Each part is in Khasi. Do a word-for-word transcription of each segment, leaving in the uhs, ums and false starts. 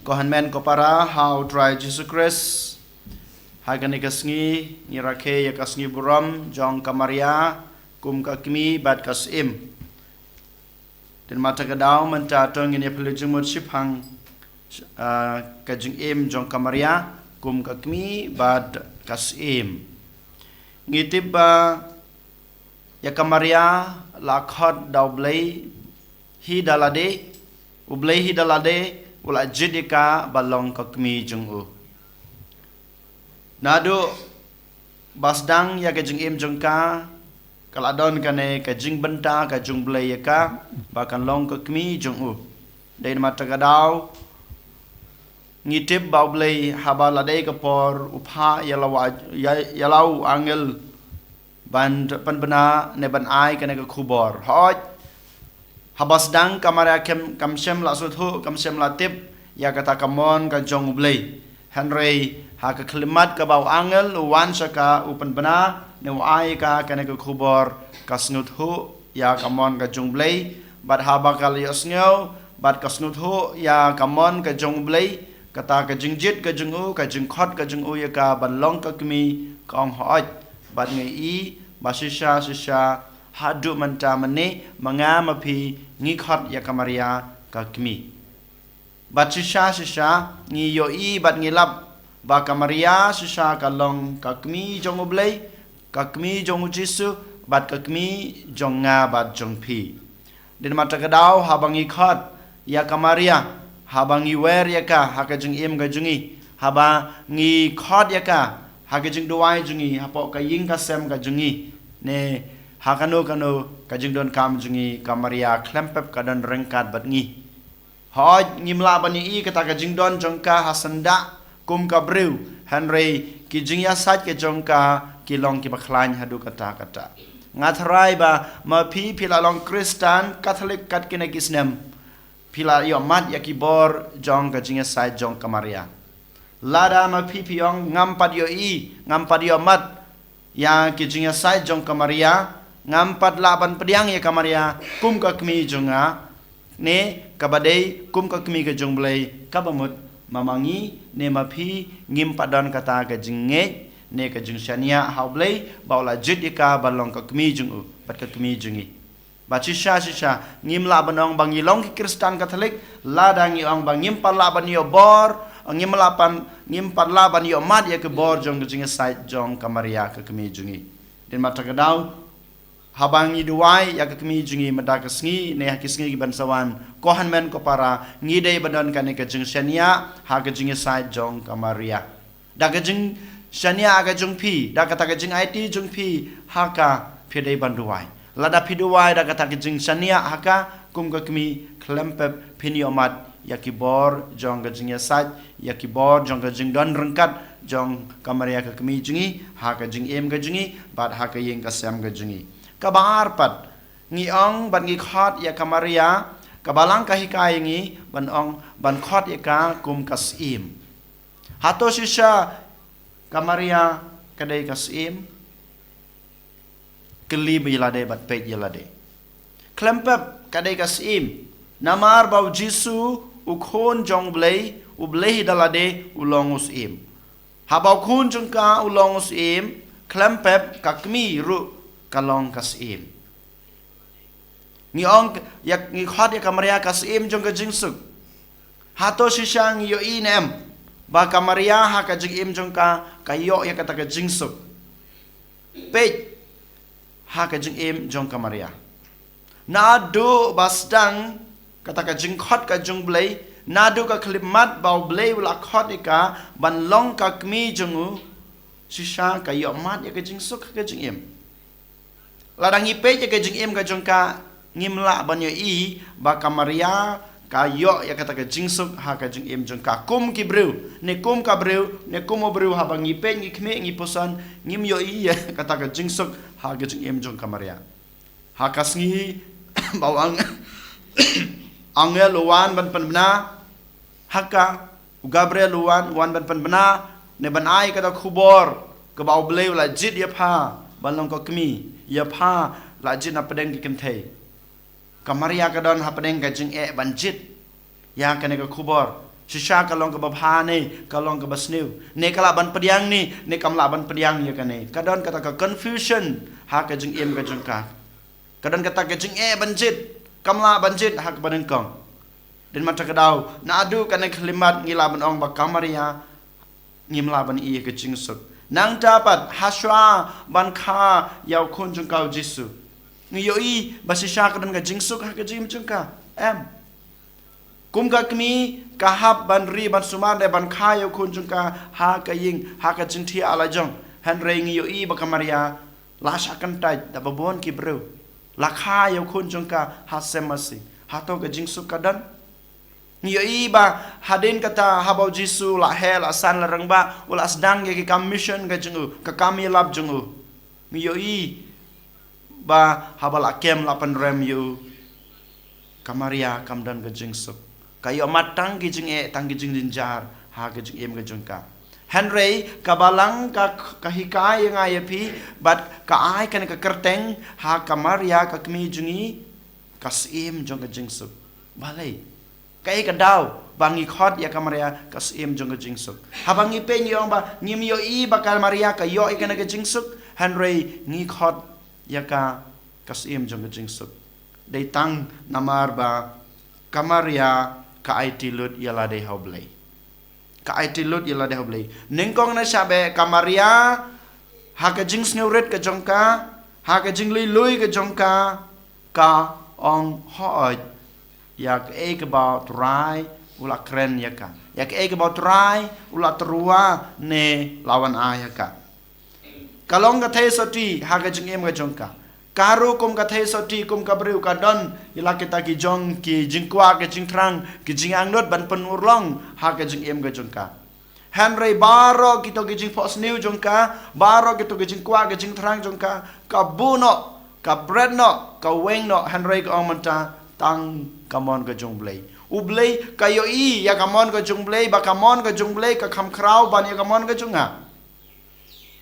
Ko hynmen ko para ha u Trai Jisu Khrist, ha kane ka sngi ngi rakhe ïa ka sngi burom jong ka Maria kum ka kmie bad ka syiem. Te namar kata ka daw mynta to ngin ïa pule jingmut shiphang, ah, ka jingim jong ka Maria kum ka kmie bad ka syiem. Ngi tip ba ïa ka Maria la khot da U Blei hi da lade, U Blei hi da lade u la jied ïa ka ba long ka kmie jong u. Naduh ba sdang ïa ka jingim jong ka, ka la don kane ka jingbynta ka jong U Blei ïa ka ba kan long ka kmie jong u. Dei namar kata ka daw ngi tip ba U Blei haba la dei ka por u phah ïa la wa, ïa, ïa la u angel ban pynbna ne ban ai kane ka khubor. Hooid, haba sdang ka Maria kam, kam shym la sngewthuh, kam shym la tip ïa kata ka mon ka jong U Blei. Hynrei ha ka khyllipmat kaba u angel u wan sha ka, u pynbna ne u ai ka kane ka khubor, ka sngewthuh ïa ka mon ka jong U Blei. Bad haba ka la ïohsngew bad ka sngewthuh ïa ka mon ka jong U Blei, kata ka jingjied ka jong u, ka jingkhot ka jong u ïa ka ban long ka kmie, ka ong, hooid, bad nga ïohi ba shisha shisha haduh mynta mynne ma nga ma phi ngi khot ïa ka Maria ka kmie. Bad shisha shisha ngi ïohi bad ngi lap ba ka Maria shisha ka long ka kmie jong U Blei, ka kmie jong U Jisu, bad ka kmie jong nga bad jong phi. Dei namar kata ka daw haba ngi khot ïa ka Maria, haba ngi wer ïa ka ha ka jingim ka jong ngi, haba ngi khot ïa ka ha ka jingduwai jong ngi, hapoh ka ïing ka sem ka jong ngi, ne ha kano kano ka jingdonkam jong ngi, ka Maria khlem pep ka don ryngkat bad ngi. Hooid, ngim lah ban ïohi kata ka jingdon jong ka ha syndah kum ka briew, hynrei ki jingïasaid ka jong ka ki long kiba khlaiñ haduh katta katta. Nga tharai ba ma phi, phi la long Khristan Katholik kat kine ki snem, phi la ïohmad ïa ki bor jong ka jingïasaid jong ka Maria. Lada ma phi phi ong, ngam pat ïohi, ngam pat ïohmad ïa ki jingïasaid jong ka Maria, ngam pat lah ban pdiang ïa ka Maria kum ka kmie jong nga, ne kaba dei kum ka kmie ka jong U Blei, kaba mut ma ma ngi ne ma phi ngim pat don kata ka jingngeit ne ka jingshaniah ha U Blei ba u la jied ïa ka ban long ka kmie jong u bad ka kmie jong ngi. Bad shisha shisha ngim lah ban ong ba ngi long ki Khristan Katholik lada ngi ong ba ngim pat lah ban ïoh bor, ngim lah ban, ngim pat lah ban ïohmad ïa ki bor jong ka jingïasaid jong ka Maria ka kmie jong ngi. Dei namar kata ka daw haba ngi duwai ïa ka kmie jong ngi mynta ka sngi ne ha ki sngi kiban sa wan, ko hynmen ko para, ngi dei ban don kane ka jingshaniah ha ka jingïasaid jong ka Maria. Da ka jingshaniah ka jong phi, da kata ka jingaiti jong phi ha ka, phi dei ban duwai. Lada phi duwai da kata ka jingshaniah ha ka kum ka kmie, khlem pep phin ïohmad ïa ki bor jong ka jingïasaid, ïa ki bor jong ka jingdon ryngkat jong ka Maria ka kmie jong ngi ha ka jingim ka jong ngi bad ha ka ïing ka sem ka jong ngi. Kaba ar pat, ngi ong bad ngi khot ïa ka Maria, ka Balang ka hikai ïa ngi ban ong, ban khot ïa ka kum ka syiem. Hato shisha ka Maria ka dei ka syiem? Kylli bad ïa lade bad peit ïa lade. Khlem pep ka dei ka syiem. Namar ba U Jisu, u Khun jong U Blei, U Blei hi da lade u long u syiem. Haba u Khun jong ka u long u syiem, khlem pep ka kmie ruh ka long ka syiem. Ngi ong ïa, ngi khot ïa ka Maria ka syiem jong ka jingsuk. Hato shisha ngi ïohi ne em ba ka Maria ha ka jingim jong ka, ka ïoh ïa kata ka jingsuk? Peit ha ka jingim jong ka Maria. Naduh ba sdang kata ka jingkhot ka jong U Blei, naduh ka khyllipmat ba U Blei u la khot ïa ka ban long ka kmie jong u, shisha ka ïohmad ïa ka jingsuk ha ka jingim. Lada ngi peit ïa ka jingim ka jong ka, ngim lah ban ïohi ba ka Maria ka ïoh ïa kata ka jingsuk ha ka jingim jong ka. Kum ki briew, ne kum ka briew, ne kum u briew, haba ngi peit, ngi khmih, ngi puson, ngim ïohi ïa kata ka jingsuk ha ka jingim jong ka Maria. Ha ka sngi ba u ang-, angel u wan ban pynbna ha ka, u Gabriel u wan, u wan ban pynbna ne ban ai kata ka khubor kaba U Blei u la jied ïa pha ban long ka kmie, ïa pha la jied na pdeng ki kynthei. Ka Maria ka don ha pdeng ka jingeh ban jied ïa kane ka khubor. Shisha ka long kaba bha ne ka long kaba sniew, ne ka lah ban pdiang ne ne kam lah ban pdiang ïa kane. Ka don kata ka confusion ha ka jingim ka jong ka. Ka don kata ka jingeh ban jied, kam lah ban jied ha kaba nyngkong. Dei namar kata ka daw, naduh kane ka khyllipmat ngi lah ban ong ba ka Maria ngim lah ban ïoh ïa ka jingsuk. Nangta pat, hashwa ban kha ïa u khun jong ka u Jisu, ngi ïohi ba shisha ka don ka jingsuk ha ka jingim jong ka? Em. Kum ka kmie, ka hap ban ri ban sumar ne ban kha ïa u khun jong ka ha ka ïing, ha ka jingthiah la jong. Hynrei ngi ïohi ba ka Maria la shah kyntait da ba bun ki briew, la kha ïa u khun jong ka ha sem masi. Hato ka jingsuk ka don? Ngi ïohi ba hadien kata, haba u Jisu la heh, la san, la rangbah, u la sdang ïa ki kam mission ka jong u, ka kam ïalap jong u. Ngi ïohi ba haba la kem, la pynrem ïa u, ka Maria kam don ka jingsuk. Ka ïohmad tang ki jingeh, tang ki jingjynjar ha ka jingim ka jong ka. Hynrei ka Balang ka, ka hikai ïa nga ïa phi, bad ka ai kane ka kyrteng ha ka Maria, ka kmie jong ngi, ka Syiem jong ka jingsuk. Balei? Kaei ka daw ba ngi khot ïa ka Maria ka Syiem jong ka jingsuk? Haba ngi peit ngi ong ba ngim ïohi ba ka Maria ka ïoh ïa kane ka jingsuk, hynrei ngi khot ïa ka ka Syiem jong ka jingsuk. Dei tang namar ba ka Maria ka aiti lut ïa lade ha u Blei. Ka aiti lut ïa lade ha u Blei. Nyngkong na shah beh, ka Maria, ha ka jingsngewrit ka jong ka, ha ka jinglui lui ka jong ka, ka ong hooid ïa kaei kaba u Trai u la kren ïa ka, ïa kaei kaba u Trai u la tyrwa ne la wan ai ïa ka. Ka long ka theisotti ha ka jingim ka jong ka. Ka ruh kum ka theisotti, kum ka briew, ka don ïa la kita ki jong ki jingkwah, ki jingthrang, ki jingangnud ban pynurlong ha ka jingim ka jong ka. Hynrei baroh kito ki jingphohsniew jong ka, baroh kito ki jingkwah, ki jingthrang jong ka, ka buh noh, ka bret noh, ka weng noh, hynrei ka ong mynta, tang ka mon ka jong u Blei. U Blei, ka ïohi ïa ka mon ka jong u Blei, ba ka mon ka jong u Blei ka kham khraw ban ïa ka mon ka jong nga.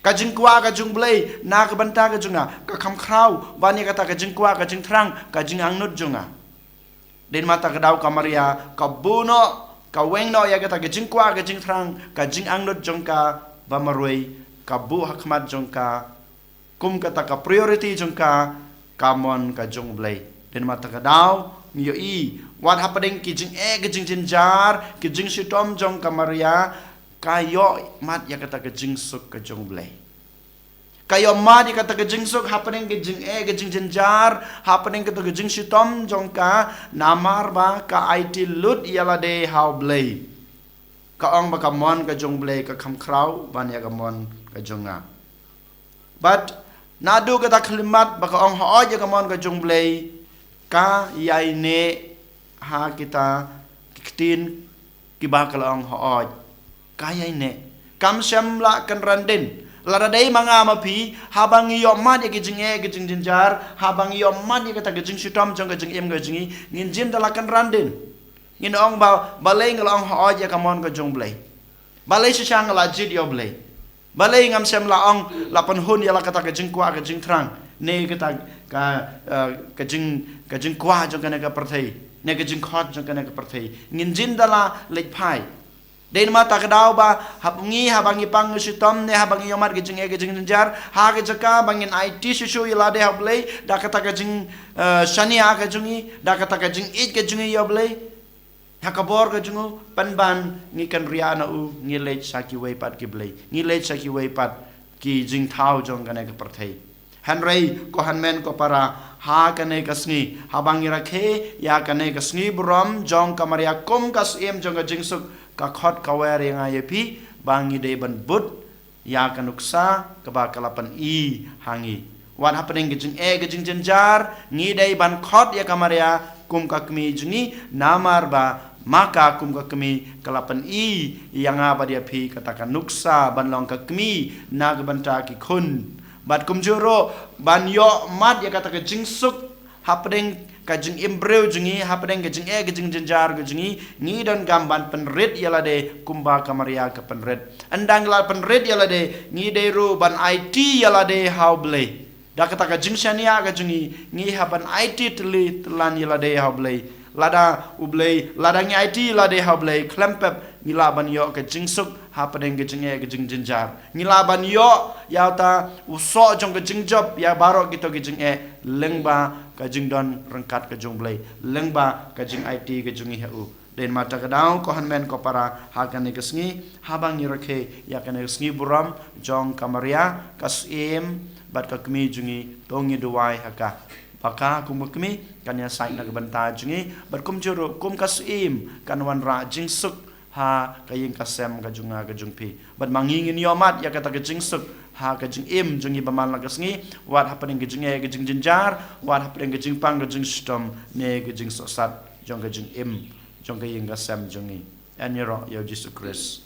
Ka jingkwah ka jong u Blei na ka bynta ka jong nga ka kham khraw ban ïa kata ka jingkwah, ka jingthrang, ka jingangnud jong nga. Dei namar kata ka daw ka Maria ka buh noh, ka weng noh ïa kata ka jingkwah, ka jingthrang, ka jingangnud jong ka ba marwei, ka buh ha khmat jong ka kum kata ka priority jong ka, ka mon ka jong u Blei. Dei namar kata ka daw ngi ïohi, wat hapdeng ki jingeh, ki jingjynjar, ki jingshitom jong ka Maria, ka ïohmad ïa kata ka jingsuk ka jong u Blei. Ka ïohmad ïa kata ka jingsuk hapdeng ki jingeh, ki jingjynjar, hapdeng kata ka jingshitom jong ka, namar ba ka aiti lut ïa lade ha u Blei. Ka ong ba ka mon ka jong u Blei ka kham khraw ban ïa ka mon ka jong nga. Bad naduh kata ka khyllipmat ba ka ong hooid ïa ka mon ka jong u Blei, ka ïaineh ha kita ki ktien kiba ka la ong hooid. Ka ïaineh. Kam shym la kynran dien. Lada dei ma nga ma phi, haba ngi ïohmad ïa ki jingeh, ki jingjynjar, haba ngi ïohmad ïa kata ka jingshitom jong ka jingim ka jong ngi, ngin jin da la kynran dien. Ngin ong ba, balei nga la ong hooid ïa ka mon ka jong u Blei? Balei shisha nga la jied ïa u Blei? Balei ngam shym la ong, la pynhun ïa la kata ka jingkwah, ka jingthrang, ne kata ka, eh, ka jing, ka jingkwah jong kane ka pyrthei, ne ka jingkhot jong kane ka pyrthei? Ngin jin da la leit phai. Dei namar kata ka daw ba haba ngi, haba ngi pang ngi shitom, ne haba ngi ïohmad ki jingeh, ki jingjynjar, ha ka jaka ba ngin aiti shuh shuh ïa lade ha u Blei da kata ka jing, eh, shaniah ka jong ngi, da kata ka jingïeit ka jong ngi ïa u Blei, ha ka bor ka jong u, pynban ngi kynriah na u, ngi leit sha kiwei pat ki blei, ngi leit sha kiwei pat ki jingthaw jong kane ka pyrthei. Hynrei ko hynmen ko para, ha kane ka sngi, haba ngi rakhe ïa kane ka sngi burom jong ka Maria kum ka Syiem jong ka jingsuk, ka khot ka wer ïa nga ïa phi ba ngi dei ban bud ïa ka nuksa kaba ka la pyni ha ngi. Wat hapdeng ka jingeh, ka jingjynjar, ngi dei ban khot ïa ka Maria kum ka kmie jong ngi, namar ba ma ka kum ka kmie ka la pyni ïa nga bad ïa phi kata ka nuksa ban long ka kmie na ka bynta ki khun. Bad kumjuh ruh ban ïohmad ïa kata ka jingsuk hapdeng ka jingim briew jong ngi, hapdeng ka jingeh, ka jingjynjar ka jong ngi, ngi donkam ban pynrit ïa lade kumba ka Maria ka pynrit. Ynda ngi la pynrit ïa lade, ngi dei ruh ban aiti ïa lade ha u Blei. Da kata ka jingshaniah ka jong ngi, ngi hap ban aiti tylli tyllan ïa lade ha u Blei. Lada U Blei, lada ngi aiti lade ha U Blei khlem pep, ngi lah ban ïoh ka jingsuk hapdeng ka jingeh ka jingjynjar. Ngi lah ban ïoh ïa uta u soh jong ka jingjop ïa baroh kito ki jingeh lyngba ka jingdon ryngkat ka jong U Blei, lyngba ka jingaiti ka jong ngi ha u. Dei namar kata ka daw, ko hynmen ko para, ha kane ka sngi, haba ngi rakhe ïa kane ka sngi burom jong ka Maria, ka Syiem bad ka Kmie jong ngi, to ngi duwai ha ka, ba ka kum ka Kmie kan ïasaid na ka bynta jong ngi, bad kumjuh ruh kum ka Syiem kan wanrah jingsuk ha ka ïing ka sem ka jong nga ka jong phi. Bad ma ngi ngin ïohmad ïa kata ka jingsuk ha ka jingim jong ngi ba man la ka sngi, wat hapdeng ka jingeh ka jingjynjar, wat hapdeng ka jingpang ka jingshitom ne ka jingsohsat jong ka jingim jong ka ïing ka sem jong ngi. Yn ïaroh ïa U Jisu Khrist.